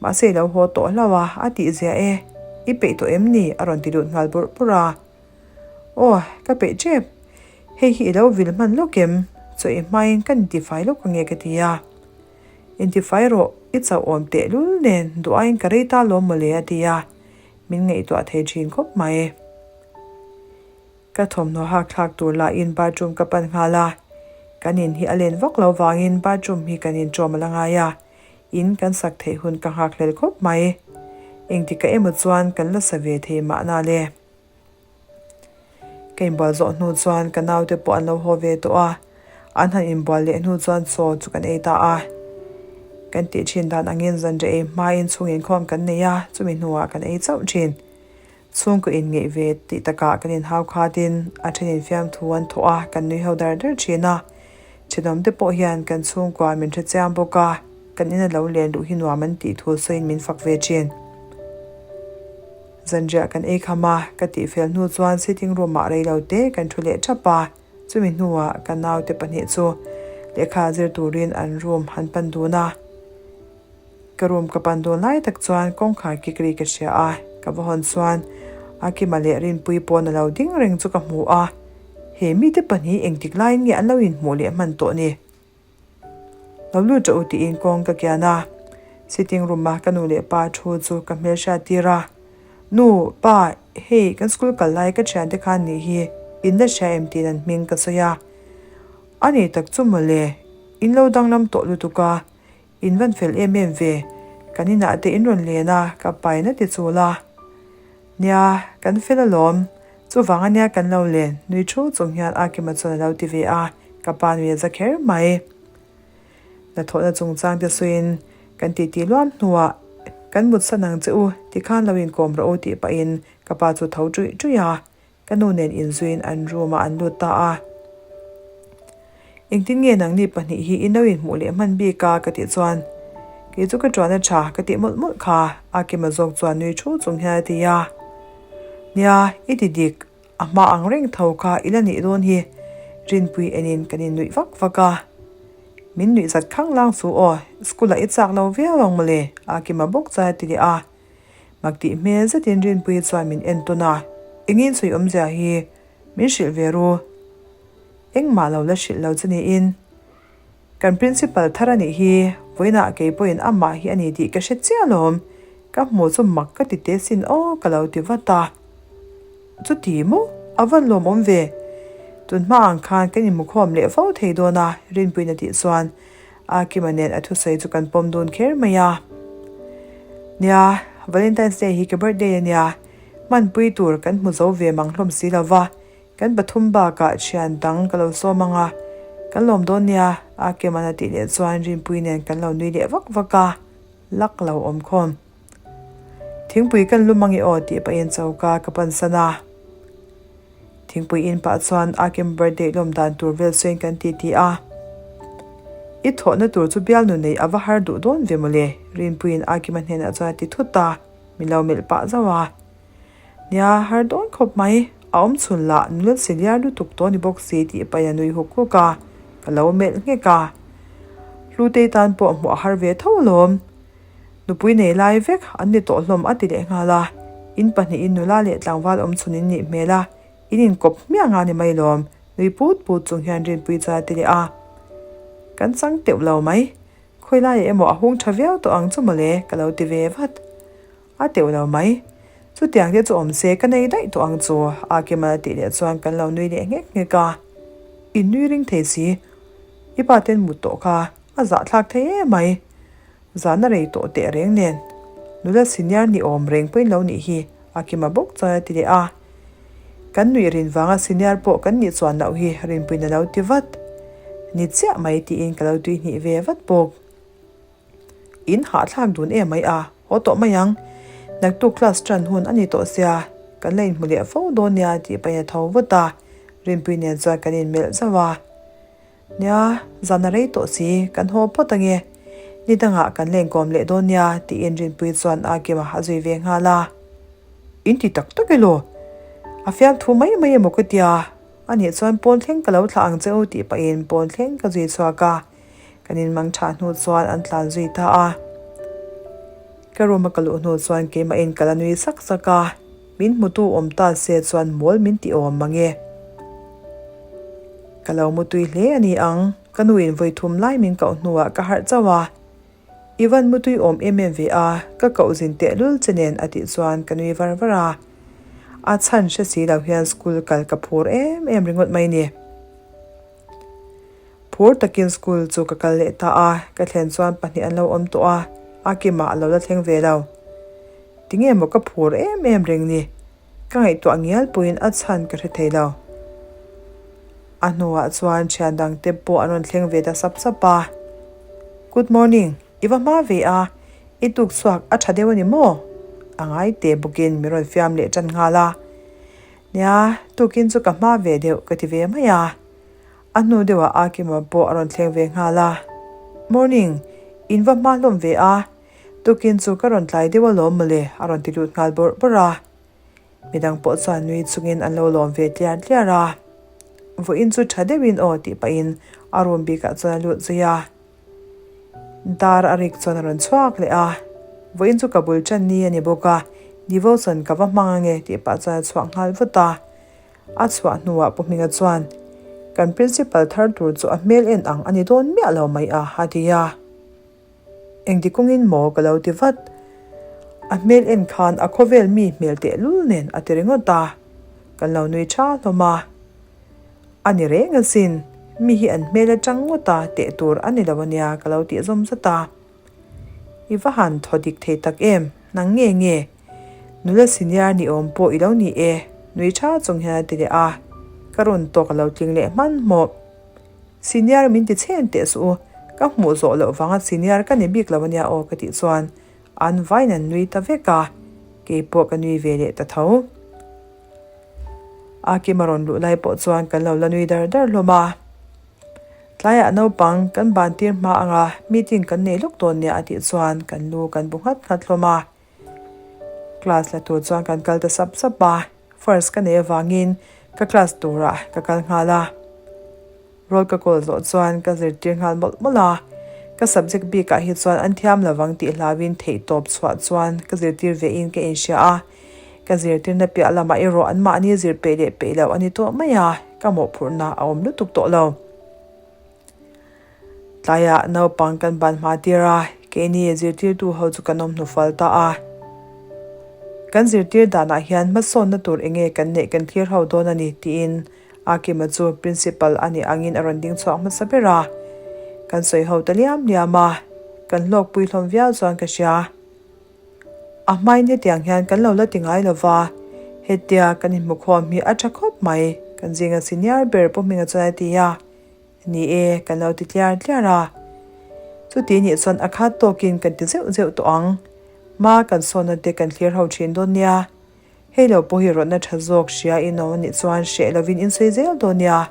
Mahse i lo haw tawh hlauh a, a tih zia e, i peih tawh em ni? a rawn ti lut nghal bawrh bawrh a. Aw, ka peih tep. Hei hi i lo vil hman lawk em? Chaw i hmain ka intifai lawk ange ka ti a. Intifai rawh, i chauh awm tehlul nen duh aiin ka rei ta lawm mawle a ti a, min ngaihtuah thei thin khawp mai. Ka thawmhnaw hak thlak tur lahin bathroom ka pan nghal a, kan in hi a len vak lo vangin bathroom hi kan inṭawm a la ngai a, in kan sak theih hun ka nghak hlel khawp mai. Engtikah emaw chuan kan la sa ve thei mahna le. Ka inbual zawh hnu chuan ka naute pawh an lo haw ve tawh a, an han inbual leh hnu chuan chaw chu kan ei ta a. Kan tih thin dan angin zanriah ei hmain chhung inkhawm kan nei a, chumi hnuah kan ei chauh thin. Chhungkaw inngeih ve tih takah kan inhau khatin a thenin fiamthu an thawh a, kan nui ho dar dar thin a. Thenawmte pawh hian kan chhungkua min hre chiang bawk a, kan ina lo len luh hi nuam an tih thu sawiin min fak ve thin. Zanriah kan ei kham a, ka tihfel hnu chuan sitting room ah rei lo te kan thu leh thap a, chumi hnuah ka naute pahnih chu lehkha zir turin an room an pan dun a. Ka room ka pan dawn lai tak chuan kawngkhar kik ri ka hria a, ka va hawn chuan Akima leh Rinpuii pawn a lo ding reng chu ka hmu a, he mite pahnih engtik laiin nge an lo inhmuh leh hman tawh ni? Lo lut rawh u tiin kawng ka kian a, sitting room a ka nu leh pa thu chu ka hmelhriat tir a, Nu, pa, hei kan school kal lai ka thiante khan nih hi, in la hria em tiin an hming ka sawi a, a ni tak chu mawle, in lo danglam tawh lutuk a, In van fel em em ve, kan inah te in rawn len a, ka pain a ti chul a. Nia, kan fel alawm, chuvang ania kan lo len, nui thu chung hian Akima chuan a lo ti ve a, ka pa nui a za kher mai. Hnathawhna chungchang te sawiin kan titi luam hnuah, Kan mutsan ang che u, tikhan lo inkawm rawh u tih pahin ka pa chu tho ṭuih ṭuih a. Ka nu nen inzuiin an room ah an lut ta a. Engtin nge nangni pahnih hi i no inhmuh leh hman bik a? ka tih chuan kei chu ka ṭuan a ṭha ka tih mawlh mawlh kha Akima zawk chuan nui thu chung hian a ti a. Nia, i ti dik, a hma ang reng tho kha i la nih dawn hi Rinpui enin kan innuih vak vak a. Min nuih zat khang lang su aw, school ah i chak lo viau ang mawle Akima bawk chuan a ti leh a. Mak tih hmel zetin Rinpuii chuan min en tawn a, Engin sawi awmzia hi min hrilh ve ru. Engmah lo la hrilh lo che niin. Kan principal thar a nih hi, vawiinah kei pawhin amah hi a ni tih ka hre chiah alawm, ka hmuh chu mak ka ti teh sin aw ka lo ti vat a. Chuti maw? A va lawmawm ve. Tun hma ang khan kan inhmukhawm leh fo thei dawn a, Rinpuiin a tih chuan Akima nen a thusawi chu kan pawm dun kher mai a. Nia, Valentine's Day hi ka birthday a nia, hmanpui tur kan hmu zo ve mang hlawm si lo va, kan pathum bakah thian dang ka lo sawm ang a, kan lawm dawn nia, Akima'n a tih leh chuan Rinpui nen kan lo nui leh vak vak a, luck lo awm khawm. Thingpui kan lum ang i aw tih pahin choka ka pansan a. Thingpui in pah chuan Akim birthday lawm dan tur vel sawiin kan ti ti a. I thawhna tur chu bialnu nei a va har duh dawn ve mawle, Rinpuiin Akima hnenah chuan a ti thut a, min lo melh pah zauh a. Nia, har dawn khawp mai, a awm chhun lah nula siliar lutuk tawh ni bawk si tih pahin a nui huk huk a, ka lo melh nghek a. Hlutei tan pawh hmuh a har ve tho alawm. Nupui nei lai vek an ni tawh hlawm a ti leh nghal a, in pahnihin nula leh tlangval awm chhun in nih hmel a, in inkawp hmiah nga ni mai lawm, nui put put chung hian Rinpui chuan a ti leh a. Kan chang teuh lo mai, khawi laiah emaw a hung tha viau tawh ang chu mawle ka lo ti ve vat. A teuh lo mai, chutiang te chu awm se ka nei daih tawh ang chu a Kimal a tih leh chuan kan lo nui leh nghek nghek a, in nui ring thei si, i pa ten mut tawh kha a zahthlak thei em mai. Zan a rei tawh teh reng nen, nula senior ni awm reng pawhin lo nih hi a kima bawk chuan a ti leh a. Kan nuih rin vanga senior pawh kan nih chuan loh hi Rinpuiin a lo ti vat. Ni chiah mai tiin ka lo tui hnih ve vat bawk. In hahthlak dun em mai a, haw tawh mai ang. Naktuk class ṭan hun a ni tawh sia, kan la inhmu leh fo dawn nia tih pahin a tho vut a, Rinpui nen chuan kan inmelh zauh a. Nia, zan a rei tawh si, kan haw phawt ange. Ni dangah kan lengkawm leh dawn nia, tiin Rinpuii chuan a kima a zui ve nghal a. In ti tak tak elaw? A fiamthu mai mai emaw ka tia? A nih chuan pawn thleng ka lo thlah ang che u tih pahin pawn thleng ka zui chhuak a, kan inmang tha hnu chuan an tlan zui ta a. Ka room a ka luh hnu chuan keimahin ka la nui sak sak a, min hmutu awm ta se chuan mawl min ti awm mang e. Ka lo mutui hle a ni ang, ka nuin vawi thum lai min koh hnuah ka harh chauh a. I van mutui awm em em ve a, ka koh zin tehlul che nen a tih chuan ka nui var var a. A chhan hre si lo hian school kal ka phur em em ringawt mai ni. Phur takin school chu ka kal leh ta a, ka thlen chuan pahnih an lo awm tawh a, a kimah a lo la thleng ve lo. Tinge maw ka phur em em reng ni? Ka ngaihtuah ngial pawhin a chhan ka hre thei lo. A hnuah chuan thian dangte pawh an rawn thleng ve ta sap sap a. Good morning, i va hma ve a, i tuk chhuak a tha deuh a ni maw? A ngai teh bawkin min rawn fiam leh tan nghal a. Nia, tukin chu ka hma ve deuh ka ti ve mai a. A hnu deuhah Akima pawh a rawn thleng ve nghal a. Morning, in va hma hlawm ve a, Tukin chu ka rawn tlai deuh alawm mawle a rawn ti lut nghal bawrh bawrh a. Midang pawh chuan nui chungin an lo lawm ve tliar tliar a. Vawiin chu tha deuhin aw tih pahin a room bikah chuan a lut zui a. Dar a rik chuan a rawn chhuak leh a. Vawiin chu ka bul tan ni a ni bawk a, devotion ka va hmang ange tih pah chuan a chhuak nghal vut a. A chhuah hnuah Pu Hminga chuan, Kan principal thar tur chu a hmel en ang a ni dawn miah lo mai a, a ti a. Engti kawngin maw ka lo ti vat. A hmel en khan a khawvel mi hmel tehlul nen a ti ringawt a, kan lo nui tha hlawm a. A ni reng asin, mi hi an hmel atang ngawt a teh tur a ni lo ania ka lo tih zawm zat a. I va han thaw dik thei tak em, nang nge nge? Nula senior ni awm pawh i lo ni e, nui tha chung hian a ti leh a, ka rawn tawk a lo tling leh hmanhmawh. Senior min ti chhen teh suh u, ka hmuh zawh loh vanga senior ka ni bik lo ania aw ka tih chuan an vain an nui ta vek a, kei pawh ka nui ve leh ta tho. A Kima rawn luh lai pawh chuan kan lo la nui dar dar hlawm a. Tlaiah naupang kan ban tir hma anga meeting kan nei lawk dawn nia a tih chuan kan lu kan bu nghat nghat hlawm a. Class la tur chuan kan kal ta sap sap a, first ka nei avangin ka class turah ka kal nghal a. Roll ka kawl zawh chuan ka zirtir nghal mawlh mawlh a, ka subject bikah hi chuan an thiam lovang tih hlauin theihtawp chhuah chuan ka zirtir vein ka inhria a, ka zirtirna piah lamah erawh anmahni zir peih leh peih loh a ni tawh mai a, ka mawhphurhna a awm lutuk tawh lo. Tlaiah naupang kan ban hma tir a, keini zirtirtu ho chu kan awm hnufal ta a. Kan zirtir danah hian hmasawnna tur enge kan neih kan thlir ho dawn a ni tiin Akima chu principal a nih angin a rawn ding chhuak hmasa ber a. Kan sawi ho ta liam liam a, kan hlawkpui hlawm viau chuan ka hria. A hmain hetiang hian kan lo la ti ngai lo va, hetia kan inhmukhawm hi a tha khawp mai, kan zinga senior ber Pu Hminga chuan a ti a. Ni e, kan lo ti tliar tliar a. Chuti nih chuan a khat tawkin kan ti zeuh zeuh tawh ang. Hma kan sawnna te kan thlir ho thin dawn nia. Hei lo pawh hi rawtna tha zawk hria in awm anih chuan hreh lovin in sawi zel dawn nia.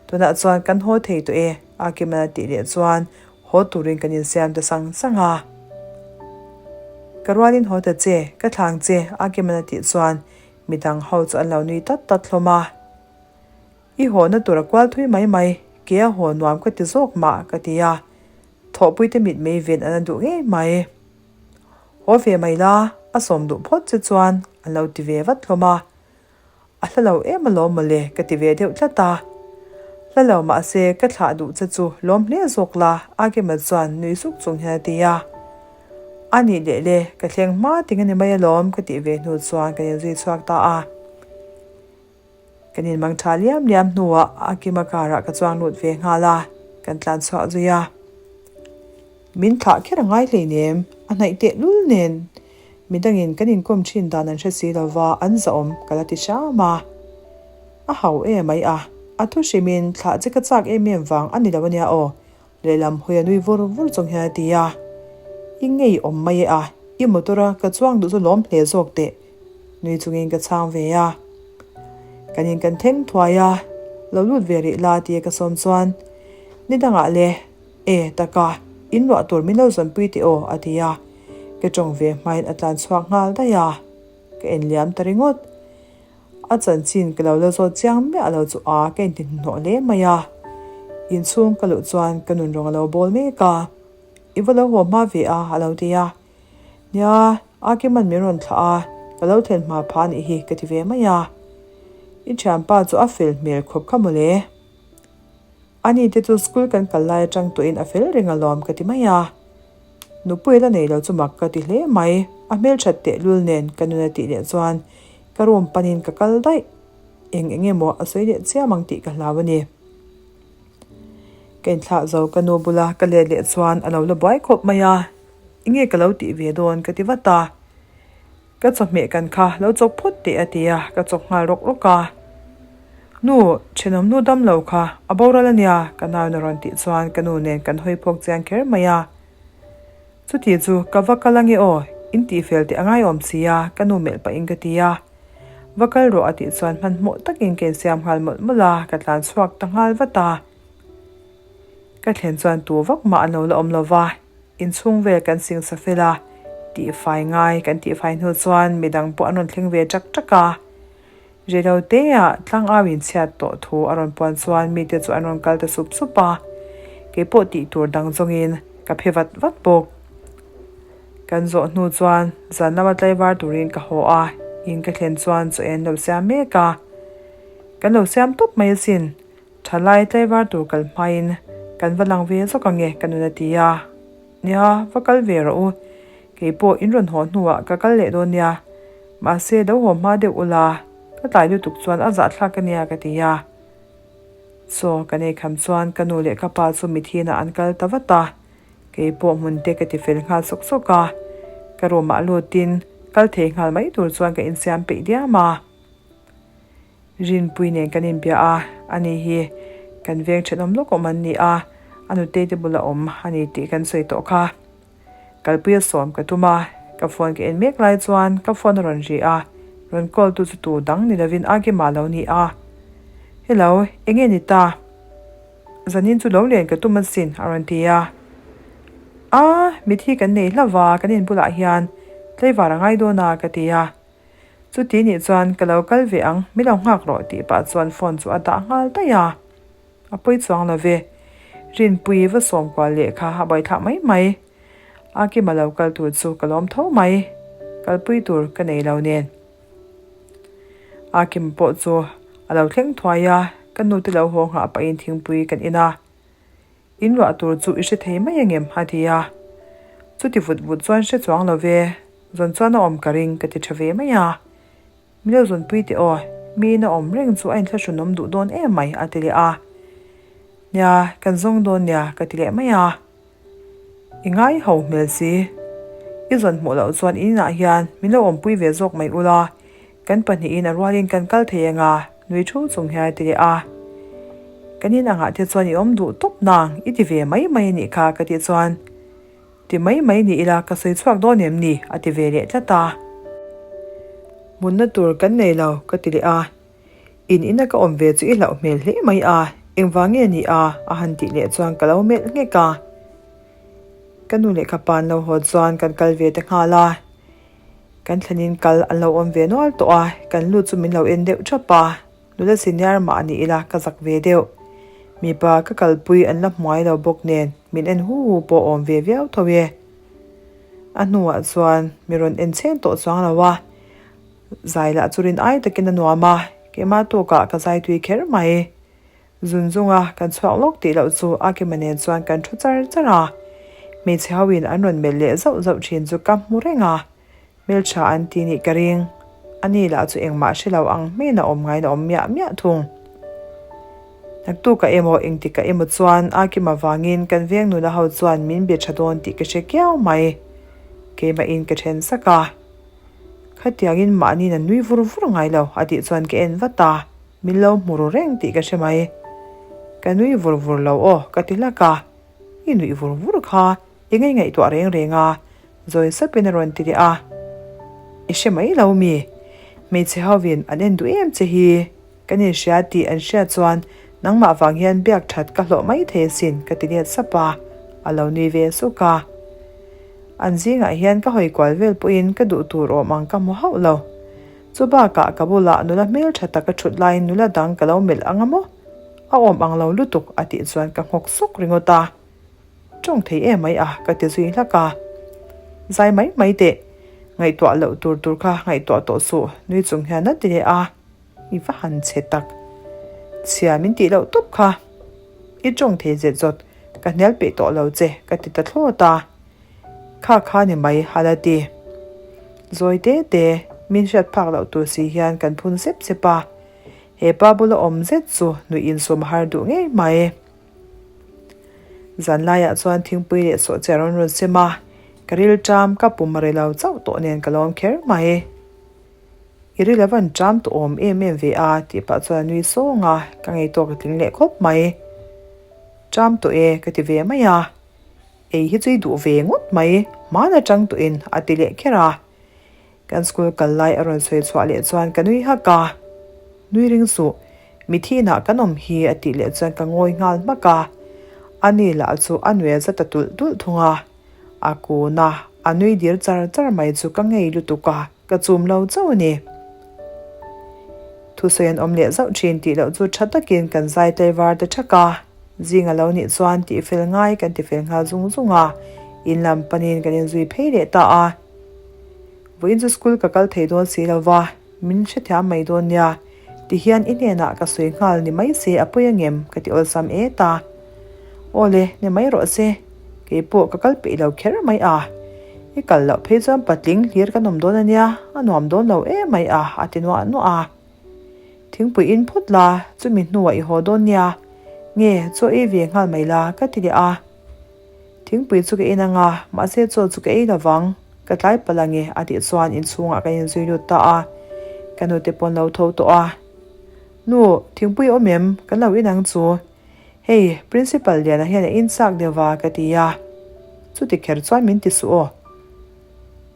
Tunah chuan kan haw thei tawh e, Akimana tih leh chuan haw turin kan insiam ta sang sang a. Ka rualin haw ta che, ka thlang che, Akimana tih chuan midang ho chu an lo nui tat tat hlawm a. I hawhna tur a kual thui mai mai, ke a haw nuam ka ti zawk mah ka ti a, thawhpuite mit mei ven an a duh ngei mai. Haw ve mai la, a sawm duh phawt che chuan an lo ti ve vat hlawm a. A hla lo em alawm mawle ka ti ve deuh tlat a. Hla lo mahse ka thlah duh che chu lawm hle zawk la Agema chuan nui suk chung hian a ti a. A nih leh le, ka thleng hma ting a ni mai alawm ka tih ve hnu chuan kan inzui chhuak ta a. Kan inmang tha liam liam hnuah a kima karah ka chuang lut ve nghal a, kan tlan chhuah zui a. Min thlah kher a ngai hleinem, a hnaih teh lul nen midangin kan inkawm thin dan an hre si lova an zahawm ka la ti hram a. A hau em mai a, a thu hrimin thlah che ka chak em em vang a ni lo ania aw, Lehlam hawi a nui vur vur chung hian a ti a, I ngei awm mai e a, i motor a ka chuang duh chu lawm hle zawk teh, nui chungin ka chhang ve a. Kan in kan thleng thuai a, lo lut ve rih la tia ka sawm chuan, Ni dangah le, e taka, in ruah tur min lo zawnpui teh aw a ti a, ka tawng ve hmain a tlan chhuak nghal daih a, ka en liam ta ringawt. A chanchin ka lo la zawt chiang miah lo chu a ka inti hnuhnawh hle mai a. Inchhung ka luh chuan ka nun rawng a lo bawl mek a. I va lo haw hma ve a a lo ti a. Nia, Akiman min rawn thlah a, ka lo thlen hma pha anih hi ka ti ve mai a. I thianpa chu a fel hmel khawp kha mawle. Ani te chu school kan kal lai atang tawhin a fel reng alawm ka ti mai a. Nupui la nei lo chu mak ka ti hle mai, a hmelthat tehlul nen ka nun a tih leh chuan ka room panin ka kal daih. Eng eng emaw a sawi leh chiam ang tih ka hlau a ni. Ka inthlah zo ka nu bula ka let leh chuan a lo la buai khawp mai a, enge ka lo tih ve dawn ka ti vat a. Ka chawhmeh kan kha lo chawk phawt teh a ti a, ka chawk nghal rawk rawk a. Nu, thenawm nu dam lo kha a boral a nia ka nauin a rawn tih chuan ka nu nen kan hawi phawk chiang kher mai a. Chuti chu ka va kal ange aw, in tihfel teh a ngaiawm si a ka nu melh pahin ka ti a. Va kal rawh a tih chuan hmanhmawh takin ka insiam nghal mawlh mawlh a, ka tlan chhuak ta nghal vat a. Ka thlen chuan tu vak mah an lo la awm lo va, inchhung vel kan sing sa fel a, tihfai ngai kan tihfai hnu chuan midang pawh an rawn thleng ve ṭak ṭak a. Rilo teah tlangau inchhiat tawh thu a rawn puan chuan mite chu an rawn kal ta sup sup a, keipawh tih tur dang zawngin ka phe vat vat bawk. Kan zawh hnu chuan zan lama tlaivar turin ka haw a, in ka thlen chuan chaw en lo siam mek a. Kan lo siam tawp mai asin, thalai tlaivar tur kal hmain kan va lang ve zawk ange ka nun a ti a. Nia, va kal ve rawh u, keipawh in rawn haw hnuah ka kal leh dawn nia, mahse lo haw hma deuh ula, ka tlai lutuk chuan a zahthlak ania ka ti a. Chaw kan ei kham chuan ka nu leh ka pa chu mithinah an kal ta vat a. Kei pawh hmun te ka ti fel nghal sawk sawk a, ka room ah lutin kal thei nghal mai tur chuan ka insiam peih diam a. Rinpui nen kan inbia a, ani hi kan veng thenawm lawk awm an ni a, a nutei te bula awm a ni tih kan sawi tawh kha. Kalpuia sawm ka tum a, ka phone ka en mek lai chuan ka phone a rawn ri a, rawn call tu chu tu dang ni lovin Agima lo ni a. Hello, enge ni ta? Zanin chu lo len ka tum asin a rawn ti a. A, mithi kan nei hlauh va, kan in bulah hian tlaivar a ngai dawn a ka ti a. Chuti nih chuan ka lo kal ve ang, mi lo nghak rawh tih pah chuan phone chu a dah nghal daih a. A pawi chuang lo ve. Rinpui va sawm kual leh kha a buaithlak mai mai. A kima lo kal tur chu ka lawm tho mai. Kalpui tur ka nei lo nen. A kim pawh chu a lo thleng thuai a, ka nu te lo haw nghah pahin thingpui kan in a. In ruah tur chu i hre thei mai angem? a ti a. Chuti vut vut chuan hre chuang lo ve, zawn chuan a awm ka ring ka ti tha ve mai a. Mi lo zawnpui teh aw, mi in a awm reng chu a inthlahrunawm duh dawn em mai a ti leh a. Nia, kan zawng dawn nia ka ti leh mai a. I ngai ho hmel si. I zawn hmuh loh chuan in inah hian min lo awmpui ve zawk mai ula, kan pahnihin a rualin kan kal thei anga nui thu chung hian a ti leh a. Kan in angah te chuan i awm duh tawp nang i ti ve mai mai a nih kha ka tih chuan ti mai mai ni ila ka sawi chhuak dawn em ni a ti ve leh tlat a. Hmunna tur kan nei lo ka ti leh a. In ina ka awm ve chu i hlauh hmel hle mai a, engvang nge ni a? a han tih leh chuan ka lo melh nghek a. Ka nu leh ka pa an lo haw chuan kan kal ve ta nghal a, kan thlenin kal an lo awm ve nual tawh a, kan lut chu min lo en deuh thap a, nula senior mah ni ila ka zak ve deuh. Mipa ka kalpui an la hmuai lo bawk nen min en hu hu pawh awm ve viau tho e. A hnuah chuan mi rawn en chhen tawh chuang lo a. Zai lah chu rin ai takin a nuam a, keimah tawkah ka zai tui kher mai. Zun zunga kan chhuak lawk tih loh chu Akima nen chuan kan thu char char a, hmeichhe hoin an rawn melh leh zauh zauh thin chu ka hmu reng a, hmeltha an ti nih ka ring. Ani lah chu engmah hre lo ang hmena awm ngain a awm miah miah thung. Naktukah emaw engtikah emaw chuan Akima vangin kan veng nula ho chuan min be tha dawn tih ka hre kiau mai. Keimahin ka then sak a. Khatiangin mahniin an nui vur vur ngai lo a tih chuan ka en vat a, min lo hmu ru reng tih ka hre mai. Ka nui vur vur lo aw ka ti hlak a, i nuih vur vur kha i ngei ngaihtuah reng reng a, zawi sapin a rawn ti leh a. I hre mai lo mi? Hmeichhe hovin an en duh em che hi? Kan inhria tih an hriat chuan nangmah vang hian biak that ka hlawh mai thei asin ka ti let sap a, a lo nui ve suk a. An zingah hian ka hawi kual vel pawhin ka duh tur awm ang ka hmu hauh lo. Chu bakah ka bulah nula hmeltha taka thut laiin nula dang ka lo melh ang a maw? A awm ang lo lutuk a tih chuan ka nghawk sawk ringawt a. Tawng thei em mai a ka ti zui hlak a. Zai mai mai teh. Ngaihtuah loh tur tur kha ngaihtuah tawh suh nui chung hian a ti leh a. I va han chhe tak. Chhia min tih loh tawp kha. I tawng thei zet zawt ka hnial peih tawh lo che ka ti ta thlawt a. Kha kha ni mai a la ti. Zawi te te min hriat phak loh tur si hian kan phun sep sep a. He pa bula awm zet chu nuih insum a har duh ngei mai. Zan laiah chuan thingpui leh sawhchiah a rawn rawn sem a, ka ril ṭam ka pum a ri lo chauh tawh nen ka lawm kher mai. I ril a van ṭam tawh awm em em ve a tih pah chuan a nui sawng a, ka ngei tawk a tling leh khawp mai. Ṭam tawh e ka ti ve mai a, ei hi chu i duh ve ngawt mai, hman aṭang tawhin a ti leh kher a. Kan school kal lai a rawn sawi chhuah leh chuan ka nui hak a, Nui ring suh, mithi inah kan awm hi a tih leh chuan ka ngawi nghal hmak a, ani lah chu a nuih a za ta tulh tulh thung a, a kun a, a nui dir char char mai chu ka ngei lutuk a, ka chum lo chauh a ni. Thusawi an awm leh zauh thin tih loh chu tha takin kan zai tlaivar ta thak a, zing a lo nih chuan tihfel ngai kan tifel nghal zung zung a, in lam panin kan inzui phei leh ta a. Vawiin chu school ka kal thei dawn si lo va, min hrethiam mai dawn nia, tihian i hnenah ka sawi nghal ni mai se a pawi angem ka ti awlsam et a. Aw le, ni mai rawh se, kei pawh ka kal peih lo kher mai a, i kal loh phei chuan patling hlir kan awm dawn ania, a nuam dawn lo em mai a, a ti nuah nuah a. Thingpui in phawt la, chumi hnuah i haw dawn nia, nge chaw ei ve nghal mai la ka ti leh a. Thingpui chu ka in anga, mahse chaw chu ka ei lo vang, ka tlai palh ange a tih chuan inchhungah ka inzui lut ta a, ka nute pawn lo tho tawh a. Nu, thingpui awm em? Kan lo in ang chu. Hei, Principal Liana hian a in chak deuh va ka ti a. Chuti kher chuan min ti suh aw.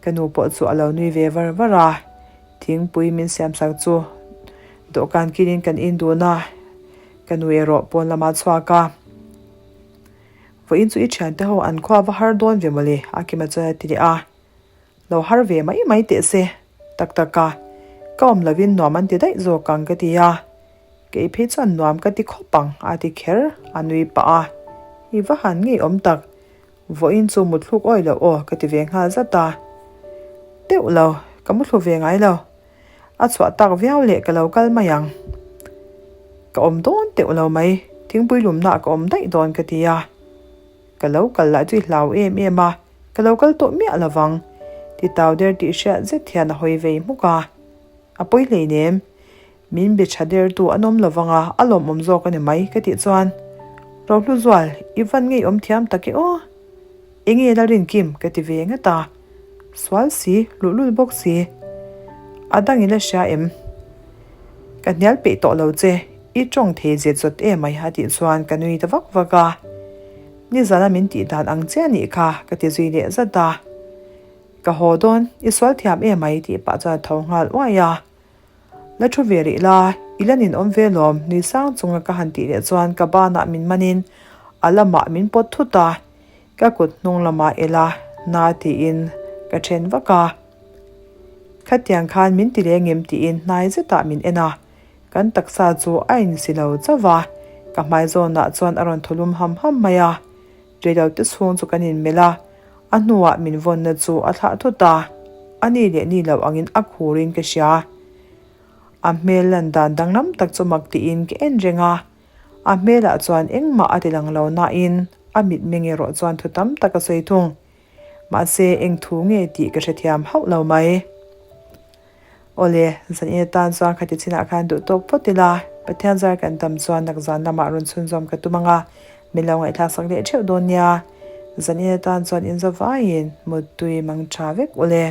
Ka nu pawh chu a lo nui ve var var a, thingpui min siamsak chu dawhkan kilin kan in dun a, ka nu erawh pawn lamah a chhuak a. Vawiin chu i thiante ho an khua va har dawn ve mawle a Kima chuan a ti leh a. Lo har ve mai mai teh se, tak tak a, ka awm lovin nuam an ti daih zawk ang ka ti a. Kei phei chuan nuam ka ti khawp ang a ti kher a nui pah a. I va han ngei awm tak, vawiin chu muthluk awi loh aw ka ti ve nghal zat a. Teuh lo, ka muthlu ve ngai lo. A chhuah tak viau leh ka lo kal mai ang. Ka awm dawn teuh lo mai, thingpui lumna ka awm daih dawn ka ti a. Ka lo kal lah chu i hlau em em a, ka lo kal tawh miah lo vang. Ti tau der tih hriat zet hian a hawi vei hmuk a. A pawi hleinem, min be tha dertu an awm lo vang a, a lawmawm zawk a ni mai ka tih chuan, Rohluzual, i van ngeiawm thiam tak e aw. Enge la rin kim ka ti ve ngat a, sual si, luhlul bawk si. A dang i la hria em? Ka hnial peih tawh lo che, i tawng thei zet zawt em mai a tih chuan ka nui ta vak vak a. Nizana min tih dan ang chiah nih kha ka ti zui leh zat a. Ka haw dawn, i sual thiam em mai tih pah chuan a tho nghal uai a. La thu ve rih la, i la nin awm ve lawm, nui sang chunga ka han tih leh chuan ka banah min manin a lamah min pawt thut a, ka kut hnung lamah ela na tiin ka then vak a. Khatiang khan min ti leng em tiin hnai zetah min en a, kan taksa chu a insi lo chauh va, ka hmai zawnah chuan a rawn thaw lum ham ham mai a. Reilote chhung chu kan inmelh a, a hnuah min vawnna chu a thlah thut a, a ni leh ni lo angin a khurin ka hria. A hmel lan dan danglam tak chu mak tiin ka en reng a, a hmelah chuan engmah a ti lang lo nain a mitmeng erawh chuan thu tam tak a sawi thung. Mahse eng thu nge tih ka hrethiam hauh lo mai. Awle, zan in atan chuan khati chinah khan duh tawk phawt ila, Pathian zar kan tam chuan nakzan lamah rawn chhunzawm ka tum anga, min lo ngaihthlak sak leh theuh dawn nia. Zan in atan chuan in zavaiin muttui mang tha vek ule.